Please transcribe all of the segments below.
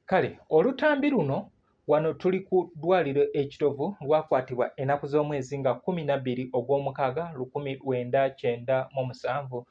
Kale olutambi luno wano tuli ku ddwaliro e Kitovu lwakwatibwa enaku z'omwezi nga 12 Ogwomukaaga 1997.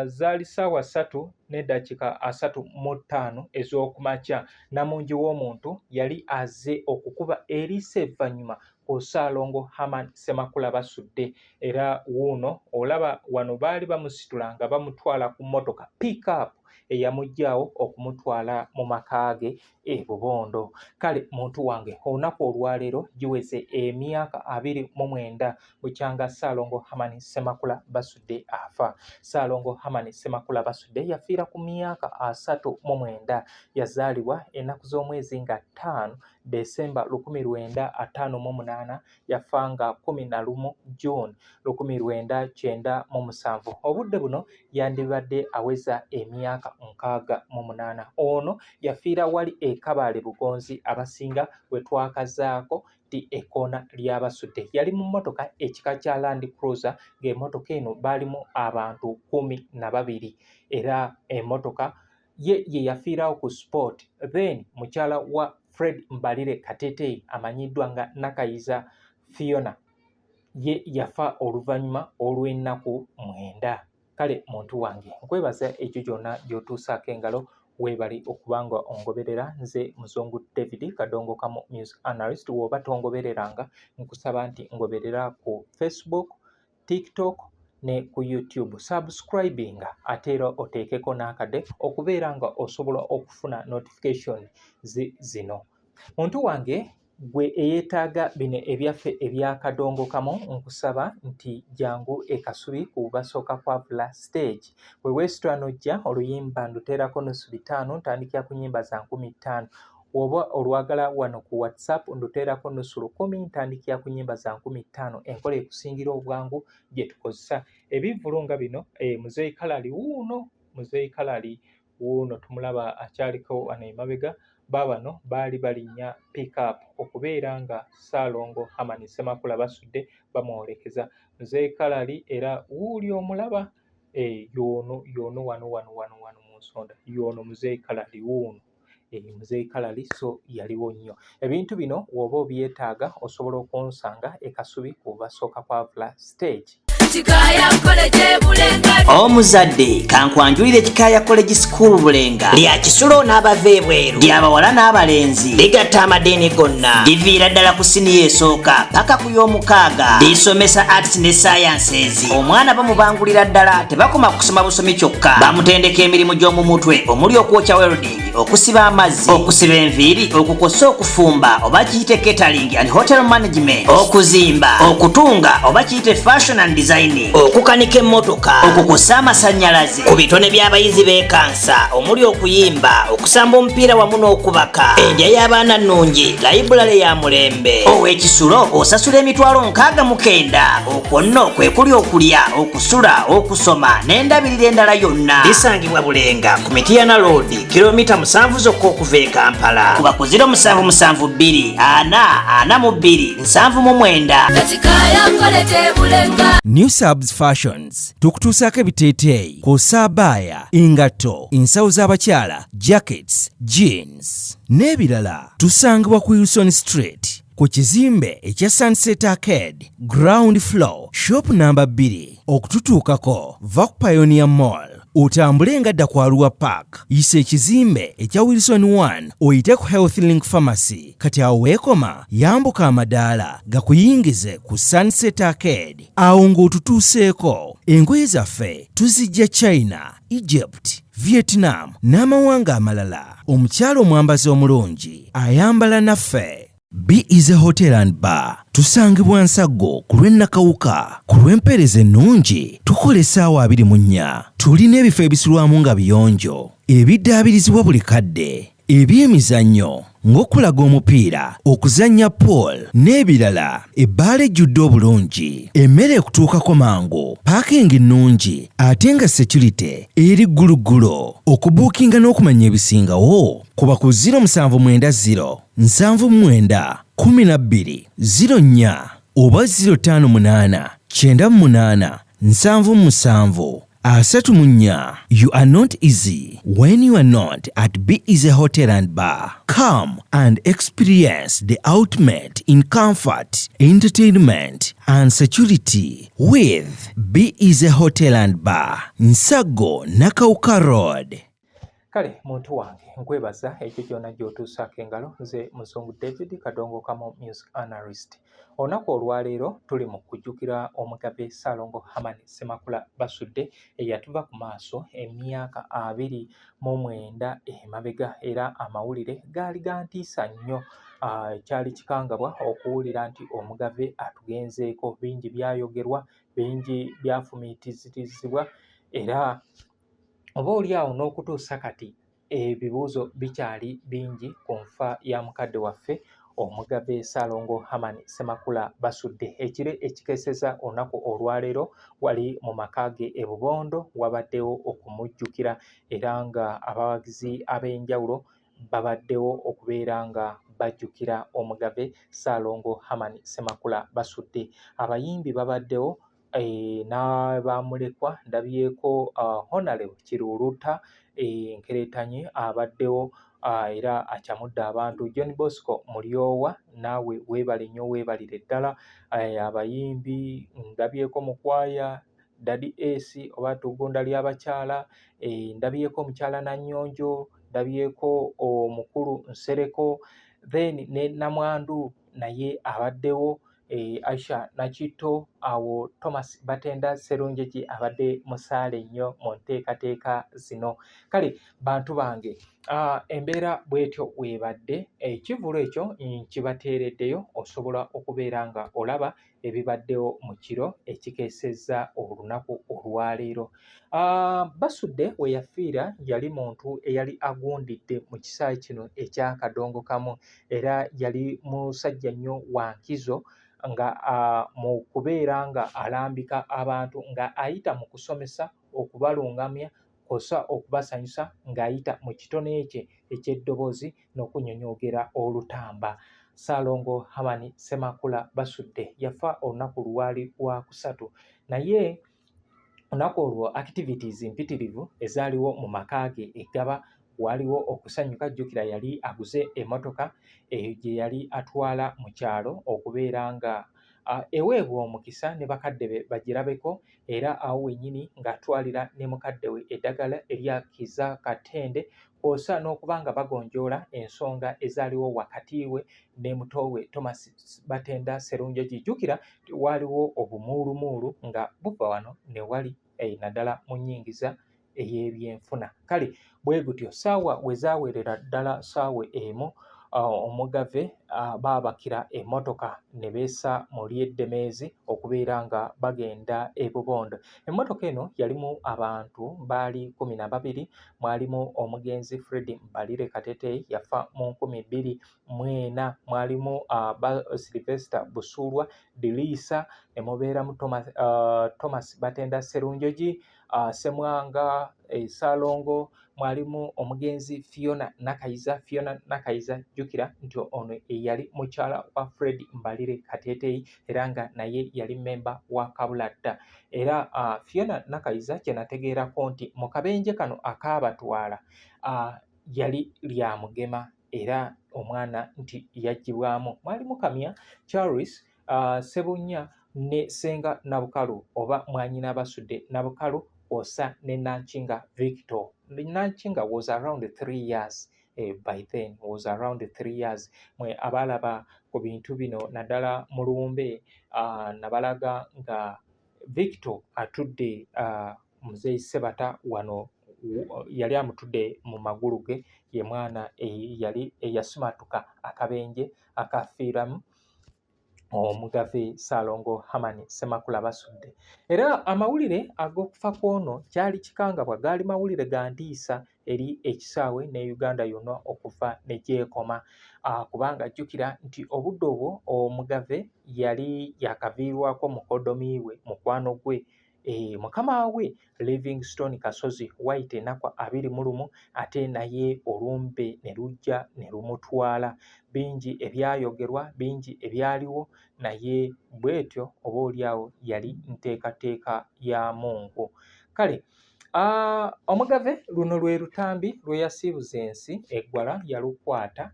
Zaali ssaawa ssatu n'eddakiika 35 ez'okumakya. Nnamungi w'omuntu yali azze okukuba eriiso evvannyuma ku Ssaalongo Herman Ssemakula Basudde era wuuno olaba wano baali bamusitula nga bamutwala ku mmotoka Pick up eyamuggyaawo okumutwala mu maka ge e Bubondo. Kale muntu wange olunaku olwaleero giweze emyaka 29 bukyanga Ssaalongo Herman Ssemakula Basudde afa. Ssaalongo Herman Ssemakula Basudde yafiira ku myaka 39. Yazaalibwa ennaku z'omwezi nga 5 Desemba 1958, yafa nga 11 June 1997. Obudde buno yandibadde aweza emyaka 68. Ono yafiira wali e Kabaale Bugonzi abasinga we twakazaako nti ekkoona lya Basudde. Yali mu mmotoka ekika kya Land Cruiser ng'emmotoka eno baalimu abantu 12 era emmotoka ye ye yafiirawo ku spot. Then mukyala wa Fred Mbalire Kateteeyi amanyiddwa nga Nakayiza Fiona ye yafa oluvannyuma olw'ennaku 9. Kale muntu wange nkwebaza egyo gyonna gy'otuusaako engalo weebale okuba nga ongoberera nze Muzungu David Kadongo Kamu Music Analyst. W'oba tongobereranga nkusaba nti ngoberera ku Facebook, TikTok ne ku YouTube. Subscribinga ate era oteekeko n'akade okubeera nga osobola okufuna notification zino. Muntu wange gwe eyeetaaga bino ebyaffe ebya Kadongo Kamu nkusaba nti jangu e Kasubi ku Basooka Kwavula stage. Bwe weesitula n'ojja oluyimba nduteerako nusu 500 ntandikira ku nnyimba za 5000. Bw'oba olwagala wano ku WhatsApp nduteerako nusu 1000 ntandikira ku nnyimba za 5000. Enkola ekusingira obwangu gye tukozesa. Ebivvulu nga bino Muzeeyi Kalali wuuno, Muzeeyi Kalali wuuno tumulaba akyaliko wano emabega. Baabano baali balinnya pick up okubeera nga Ssaalongo Herman Ssemakula Basudde bamwolekeza. Muzeeyi Kalali era wuuli omulaba y'ono y'ono wano wano wano wano mu nsonda y'ono Muzeeyi Kalali wuuno. Muzeeyi Kalali so yaliwo nnyo. Ebintu bino w'oba obyetaaga osobola okunsanga e Kasubi ku Basooka Kwavula stage. Omuzadde kankwanjulire Kikaaya College School Bulenga lya kisulo n'abava ebweru, lyabawala n'abalenzi, ligatta amadiini gonna, liviira ddala ku siniya esooka paka ku y'omukaaga, lisomesa arts ne sciences. Omwana bamubangulira ddala, tebakoma kusoma busomi kyokka, bamutendeka emirimu gy'omu mutwe omuli okwokya, welding, okusiba amazzi, okusiba enviiri, okukosa, okufumba oba kiyite catering and hotel management, okuzimba, okutunga oba kiyite fashion and designing, okukanika emmotoka, okukusa amasannyalaze. Ku bitone by'abayizi beekansa omuli okuyimba, okusamba omupiira wamu n'okubaka. Endya y'abaana nnungi, layibulale ya mulembe. Ow'ekisulo osasula 69,000, okwo nno kwe kuli okulya, okusula, okusoma n'endabirira endala yonna. Lisangibwa Bulenga ku Mityana Road, kilomita 7 zokka okuva e Kampala. Kuba ku 0772 442 79. New Subs Fashions tukutuusaako ebiteeteeyi kw'ossa abaaya, engatto, ensawo z'abakyala, jackets, jeans n'ebirala. Tusangibwa ku Wilson Street ku kizimbe ekya Sunset Arcade, ground floor, shop namba 2. Okututuukako va ku Pioneer Mall otambule nga dda ku Arua Park, yisa ekizimbe ekya Wilson 1 oyite ku Health Link Pharmacy. Kati awo weekoma, yambuka amadaala gakuyingize ku Sunset Arcade. Awo ng'otutuuseeko, engoye zaffe tuzijja China, Egypt, Vietnam n'amawanga amalala. Omukyala omwambazi omulungi ayambala naffe. Be Easy Hotel and Bar tusangibwa Nsaggo ku lw'e Nakawuka. Ku lw'empeereza ennungi tukola essaawa 24. Tulina ebifo ebisulwamu nga biyonjo, ebiddaabirizibwa buli kadde, eby'emizannyo ng'okulaga omupiira, okuzannya pool n'ebirala. Ebbaala ejjudde obulungi, emmere ekutuukako mangu, paakingi nnungi ate nga securite eri gguluggulo. Okubuukinga n'okumanya ebisingawo kuba ku 0790 79 12 04 oba 058 98 77. 34. You are not easy when you are not at Be Easy Hotel and Bar. Come and experience the ultimate in comfort, entertainment and security with Be Easy Hotel and Bar, Nsago Nakawuka Road. Kale muntu wange nkwebaza ekyo kyona gy'otuusaako engalo. Nze Muzungu David Kadongo Kamo, music analyst. Olunaku olwaleero tuli mu kujjukira Omugabe Ssaalongo Herman Ssemakula Basudde eyatuva ku maaso emyaka 29 emabega, era amawulire gaali ga ntiisa nnyo. Kyali kikangabwa okuwulira nti Omugabe atugenzeeko. Bingi byayogerwa, bingi byafumiitirizibwa, era oba oli awo n'okutuusa kati ebibuuzo bikyali bingi ku nfa ya mukadde waffe Omugabe Ssaalongo Herman Ssemakula Basudde. Ekiro ekikeesezza olunaku olwaleero wali mu maka ge e Bubondo wabaddewo okumujjukira, era nga abawagizi ab'enjawulo babaddewo okubeera nga bajjukira Omugabe Ssaalongo Herman Ssemakula Basudde. Abayimbi babaddewo n'abamulekwa. Ndabyeko Honorable Kiruuluta Nkeretanyi abaddewo, era acamudde abantu. John Bosco Mulyowa, naawe weebale nnyo, weebalire ddala. Abayimbi ndabyeko Mukwaya, Daddy Ace oba Tugunda ly'abakyala, ndabyeko omukyala Nannyonjo, ndabyeko omukulu Nsereko, then ne Namwandu naye abaddewo, Aisha Nakitto awo. Thomas Batenda Sserunjogi abadde musaale nnyo mu nteekateeka zino. Kale bantu bange, embeera bw'etyo weebadde. Ekivvulu ekyo nkibateereddeyo, osobola okubeera nga olaba ebibaddewo mu kiro ekikeesezza olunaku olwaleero. Basudde we yafiira yali muntu eyali agundidde mu kisaawe kino ekya Kadongo Kamu, era yali musajja nnyo wa nkizo nga mu kubeera nga alambika abantu nga ayita mu kusomesa, okubalungamya kw'ossa okubasanyusa ng'ayita mu kitone kye eky'eddoboozi n'okunnyonnyogera olutamba. Ssaalongo Herman Ssemakula Basudde yafa olunaku lwali Lwakusatu, naye olunaku olwo activities mpitirivu ezaaliwo mu maka ge e Ggaba. Waaliwo okusanyuka. Jjukira yali aguze emmotoka eyo gye yali atwala mu kyalo okubeera nga eweebwa omukisa ne bakadde be bagirabeko, era awo wennyini ng'atwalira ne mukadde we eddagala erya Kiza Katende, kw'ossa n'okuba nga bagonjoola ensonga ezaaliwo wakati we ne muto we Thomas Batenda Sserunjogi. Jjukira waaliwo obumuulumuulu nga buva wano ne wali, naddala mu nnyingiza ey'ebyenfuna. Kale bwe gutyo ssaawa we zaawerera ddala ssaawa 1, Omugave baabakira emmotoka ne beesa mu ly'Eddemeezi okubeera nga bagenda e Bubondo. Emmotoka eno yalimu abantu baali 12. Mwalimu omugenzi Fred Mbalire Kateteeyi, yafa mu 2004, mwalimu Sylvester Busuulwa Diriisa, ne mubeeramu Thomas Batenda Sserunjogi, Ssemwanga, Ssaalongo, mwalimu omugenzi Fiona Nakayiza. Fiona Nakayiza, jjukira nti ono eyali mukyala wa Fred Mbalire Kateeteeyi, era nga naye yali mmemba wa Kabuladda. Era Fiona Nakayiza kye nategeerako nti mu kabenje kano akaabatwala yali lya mugema, era omwana nti yaggyibwamu. Mwalimu Kamya Charles, Ssebunya ne Ssenga Nabukalu oba mwannyina Basudde Nabukalu, kw'ossa ne Nankinga Victor. Nankinga was around 3 years by then, was around 3 years. Mwe abaalaba ku bintu bino naddala mu lumbe, nabalaga nga Victor atudde Muzeeyi Ssebata wano, yali amutudde mu magulu ge. Ye mwana eyali eyasimatuka akabenje akafiiramu Omugave Ssaalongo Herman Ssemakula Basudde. Era amawulire ag'okufa kw'ono kyali kikangabwa, gaali mawulire ga ntiisa eri ekisaawe ne Uganda yonna okuva ne gyekoma, kubanga jjukira nti obudde obwo Omugave yali yakaviirwako mukoddomi we, mukwano gwe, mukama we Livingstone Kasozi White ennaku 21, ate naye olumbe ne lujja ne lumutwala. Bingi ebyayogerwa, bingi ebyaliwo, naye bw'etyo oboolyawo yali nteekateeka ya Mungu. Kale Omugave luno lwe lutambi lwe yasiibuza ensi eggwala yalukwata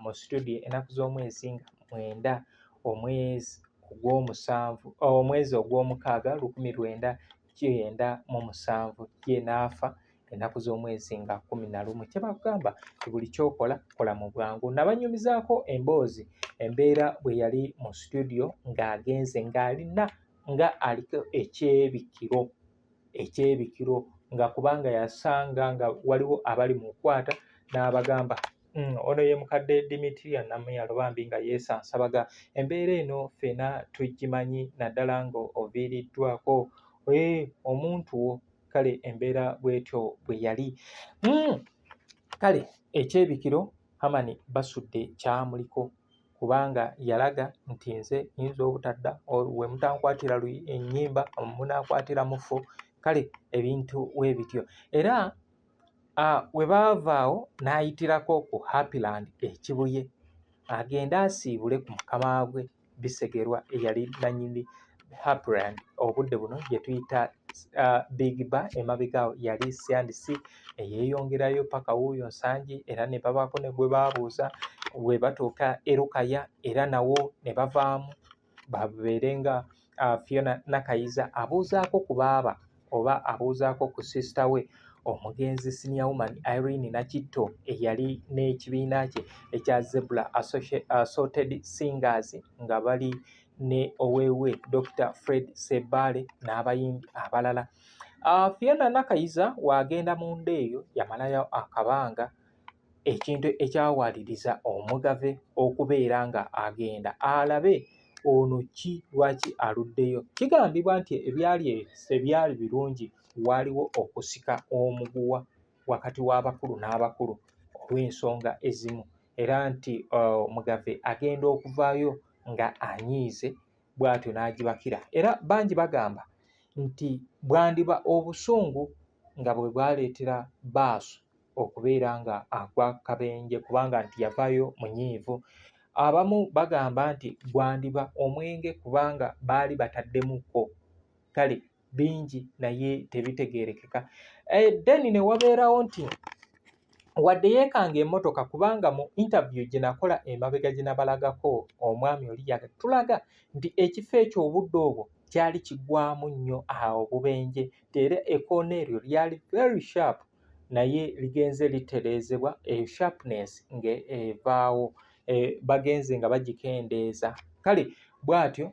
mu situdiyo ennaku z'omwezi nga 9 omwezi ogw'omusanvu omwezi ogw'omukaaga 1997 ye n'afa ennaku z'omwezi nga 11. Kye bakugamba nti buli ky'okola kola mu bwangu. Nabanyumizaako emboozi embeera bwe yali mu situdiyo ng'agenze ng'alina nga aliko ekyebikiro ekyebikiro nga kubanga yasanga nga waliwo abali mu kukwata n'abagamba ono ye mukadde Dimitiria Namuyalo bambi nga yeesansabaga. Embeera eno ffena tugimanyi naddala nga oviiriddwako omuntu wo kale embeera bw'etyo bwe yali. Kale ekyebikiro Herman Basudde kyamuliko kubanga yalaga nti nze nyinza obutadda we mutankwatira ennyimba munankwatira mufu kale ebintu we bityo era we baava awo n'ayitirako ku Happyland e Kibuye agende asiibule ku mukama we Bisegerwa eyali nannyini Happyland obudde buno gye tuyita Big Bar emabega awo yali C&C eyeeyongerayo paka wuuyo Nsangi era ne babaako ne gwe baabuuza we batuuka e Lukaya era nawo ne bavaamu babeere nga Fiona Nakayiza abuuzaako ku baaba oba abuuzaako ku sister we omugenzi Senior Woman Irene Nakitto eyali n'ekibiina kye ekya Zebra Assorted Singers nga bali ne owewe Dr. Fred Sebbaale n'abayimbi abalala. Fiona Nakayiza w'agenda munda eyo yamalayo akabanga ekintu ekyawaliriza Omugave okubeera nga agenda alabe ono ki lwaki aluddeyo. Kigambibwa nti ebyali tebyali birungi, waaliwo okusika omuguwa wakati w'abakulu n'abakulu olw'ensonga ezimu era nti Omugave agenda okuvaayo nga anyiize bw'atyo n'agibakira era bangi bagamba nti bwandiba obusungu nga bwe bwaleetera Baasu okubeera nga agwa kabenje kubanga nti yavaayo munyiivu. Abamu bagamba nti gwandiba omwenge kubanga baali bataddemukko kale bingi naye tebitegeerekeka. Then ne wabeerawo nti wadde yeekanga emmotoka kubanga mu interview gye nakola emabega gye nabalagako omwami oli yatulaga nti ekifo ekyo obudde obwo kyali kiggwamu nnyo obubenje nti era ekkoona eryo lyali very sharp naye ligenze litereezebwa eyo sharpness ng'evaawo bagenze nga bagikendeeza. Kale bw'atyo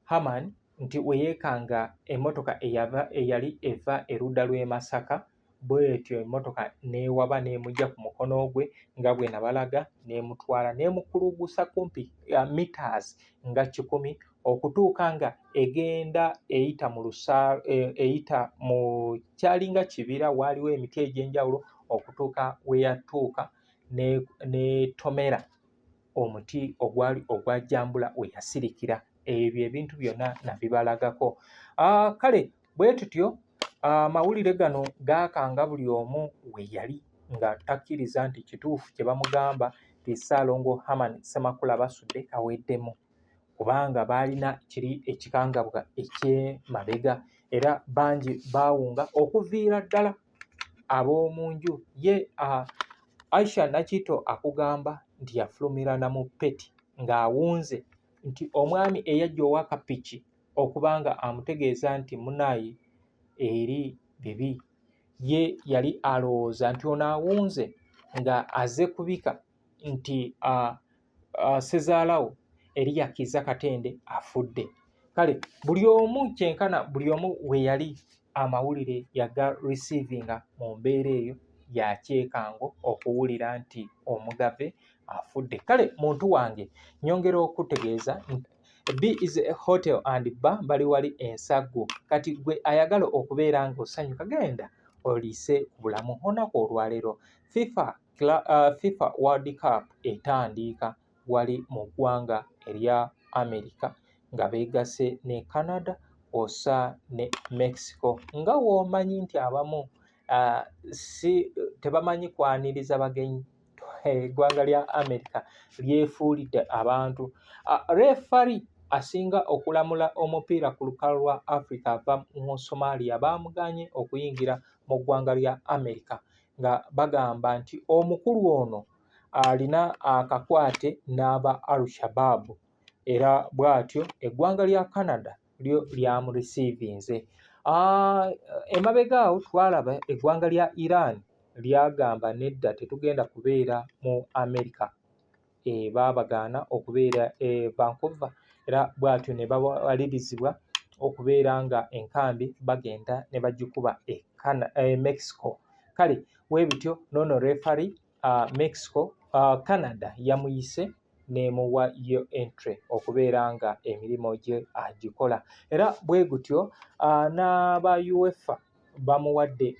Herman nti we yeekanga emmotoka eyava eyali eva erudda lw'e Masaka bw'etyo emmotoka n'ewaba n'emugya ku mukono gwe nga bwe nabalaga n'emutwala n'emukulugusa kumpi meters nga 100 okutuuka nga egenda eyita mu lusa eyita mu kyalinga kibira waaliwo emiti egy'enjawulo okutuuka we yatuuka n'etomera omuti ogwali ogwa jjambula we yasirikira. Ebyo ebintu byonna nabibalagako. Kale bwe tutyo amawulire gano gaakanga buli omu we yali nga takkiriza nti kituufu kye bamugamba nti Ssaalongo Herman Ssemakula Basudde kaweddemu kubanga baalina kiri ekikangabwa eky'emabega era bangi baawunga okuviira ddala ab'omu nju ye Aisha Nakitto akugamba nti yafulumira na mu ppeti ng'awunze nti omwami eyajja owa kapiki okuba nga amutegeeza nti munnaaye eri bibi ye yali alowooza nti ono awunze nga aze kubika nti ssezaalawo Eriya Kiiza Katende afudde. Kale buli omu kyenkana buli omu we yali amawulire yaga receivinga mu mbeera eyo ya kyekango okuwulira nti Omugave afudde. Kale muntu wange nyongera okutegeeza B is a hotel and bar bali wali ensaggu kati gwe ayagala okubeera ng'osanyuka genda oliise ku bulamu olunaku olwaleero FIFA World Cup etandiika wali mu ggwanga erya America nga beegasse ne Canada kw'ossa ne Mexico nga w'omanyi nti abamu si tebamanyi kwaniriza bagenyi eggwanga lya America lyefuulidde abantu. Referee Asinga okulamula omupiira ku lukalu lwa Africa ava mu Somalia baamuganye okuyingira mu ggwanga lya America nga bagamba nti omukulu ono alina akakwate n'aba Al-Shabaab era bw'atyo eggwanga lya Canada lyo lyamurisiivinze. Emabega awo twalaba eggwanga lya Iran lyagamba nedda tetugenda kubeera mu America. E, baabagaana okubeera e Vancouver era bw'atyo ne bawalirizibwa okubeera nga enkambi bagenda ne bagikuba e, e Mexico. Kale weebityo n'ono referee Mexico Canada yamuyise n'emuwa yo entry okubeera nga emirimu gye agikola era bwe gutyo n'aba UEFA bamuwadde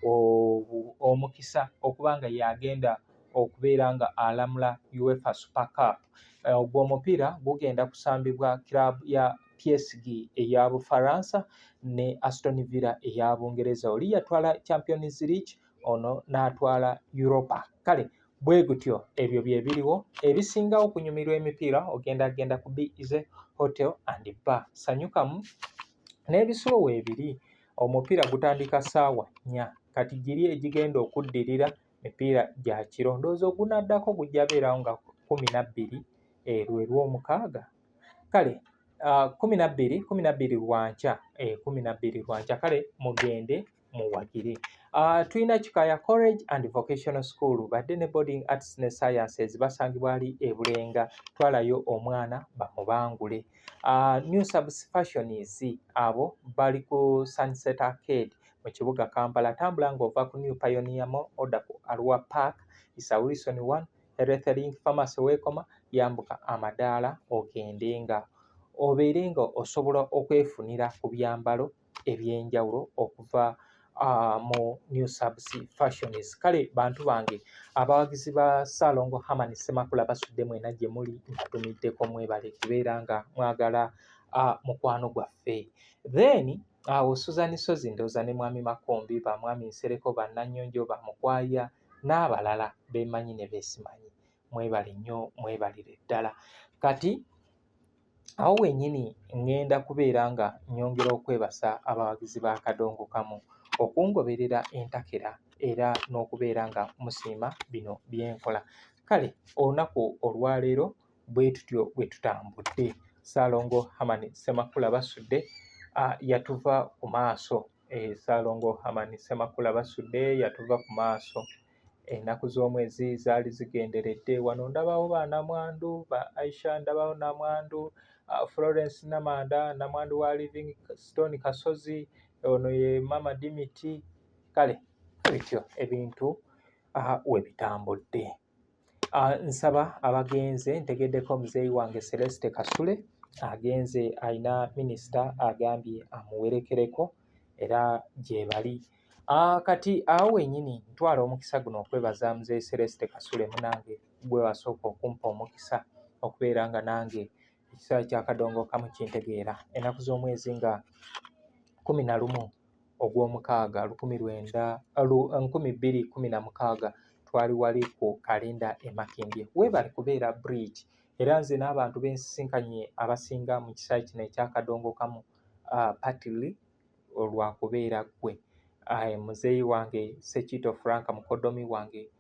omukisa okuba nga y'agenda okubeera nga alamula UEFA Super Cup. Ogwo omupiira gugenda kusambibwa kiraabu ya PSG eya Bufaransa ne Aston Villa eya Bungereza. Oli yatwala Champions League ono n'atwala Europa. Kale bwe gutyo ebyo bye biriwo. Ebisingawo okunyumirwa emipiira ogenda genda ku Be Hotel and Bar. Sanyukamu n'ebisulo weebiri. Omupiira gutandika ssaawa nnya kati giri egigenda okuddirira mipiira gya kiro. Ndowooza ogunaddako gujja beerawo nga 12 lwe Lwomukaaga. Kale 12 lwankya, 12 lwankya. Kale mugende muwagire. Tulina Kikaya College and Vocational School badde ne boarding arts ne sciences basangibwa ali e Bulenga twalayo omwana bamubangule. New Subs Fashions abo bali ku Sunset Arcade mu kibuga Kampala tambula ng'ova ku New Pioneer Mall odda ku Arua Park Isa Wilson 1 Health Link Pharmacy weekoma yambuka amadaala ogende nga obeere nga osobola okwefunira ku byambalo eby'enjawulo okuva mu New Subs Fashions. Kale bantu bange abawagizi ba Ssaalongo Herman Ssemakula basudde mwena gye muli mbatumiddeko mwebale kubeera nga mwagala mukwano gwaffe. Then awo Susan Ssozi ndowooza ne Mwami Makumbi, ba Mwami Nsereko, ba Nanyonjo, ba Mukwaya n'abalala be mmanyi ne be simanyi. Mwebale nnyo mwebalire ddala. Kati awo wennyini ŋŋenda kubeera nga nnyongera okwebasa abawagizi ba Kadongo Kamu okungoberera entakera era n'okubeera nga musiima bino bye nkola. Kale olunaku olwaleero bwe tutyo bwe tutambudde. Ssaalongo Herman Ssemakula Basudde yatuva ku maaso. Ssaalongo Herman Ssemakula Basudde yatuva ku maaso. Ennaku z'omwezi zaali zigenderedde. Wano ndabawo ba nnamwandu ba Aisha, ndabawo nnamwandu Florence Namanda, nnamwandu wa Livingstone Kasozi, ono ye Maama Dimiti. Kale bityo ebintu we bitambudde. Nsaba abagenze ntegeddeko muzeeyi wange Celeste Kasule agenze alina minisita agambye amuwerekereko era gyebali. Kati awo wennyini ntwala omukisa guno okwebaza muzeeyi Celeste Kasule munange gwe wasooka okumpa omukisa okubeera nga nange ekisaawe kya Kadongokamu kintegeera ennaku z'omwezi nga 11 Ogwomukaaga 2016 twali wali ku Kalinda e Makindye. Weebale kubeera bridge era nze n'abantu be nsisinkanye abasinga mu kisaawe kino ekya Kadongokamu partly lwa kubeera ggwe. Muzeeyi wange Ssekiito Frank mukoddomi wange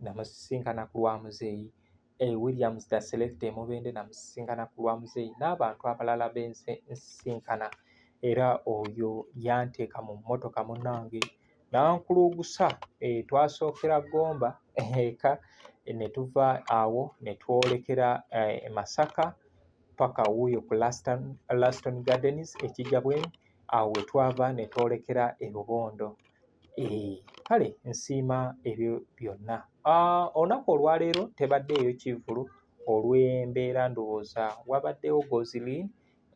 namusisinkana ku lwa muzeeyi. Williams the Selector e Mubende namusisinkana ku lwa muzeeyi n'abantu abalala be nze nsisinkana era oyo yanteeka mu mmotoka munnange n'ankuluugusa. Twasookera Gomba eka ne tuva awo ne twolekera e Masaka ppaka wuuyo ku Laston Gardens e Kijjabwemi awo we twava ne twolekera e Bubondo. Kale nsiima ebyo byonna. Olunaku olwaleero tebaddeeyo kivvulu olw'embeera ndowooza wabaddewo Gozlin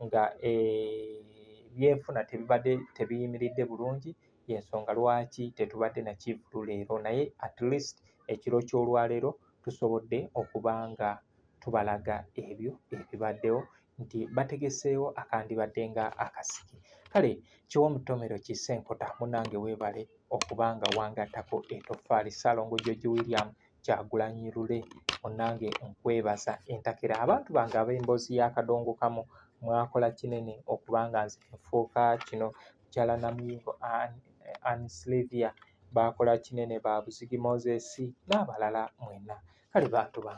nga ebyenfuna tebibadde tebiyimiridde bulungi y'ensonga lwaki tetubadde na kivvulu leero naye at least ekiro ky'olwaleero tusobodde okuba nga tubalaga ebyo ebibaddewo nti bategeseewo akandibadde nga akasiki. Kale kiwomutomero kisse enkota munnange weebale okuba nga wangattako etoffaali. Ssaalongo George William Kyagulanyi Lule munnange nkwebaza entakera. Abantu bange ab'emboozi ya Kadongokamu Mwakola kinene okuba nga nze nfuuka kino. Mukyala Namuyingo Ann Sylvia, baakola kinene, ba Buzigi Moses n'abalala mwenna. Kale bantu bange.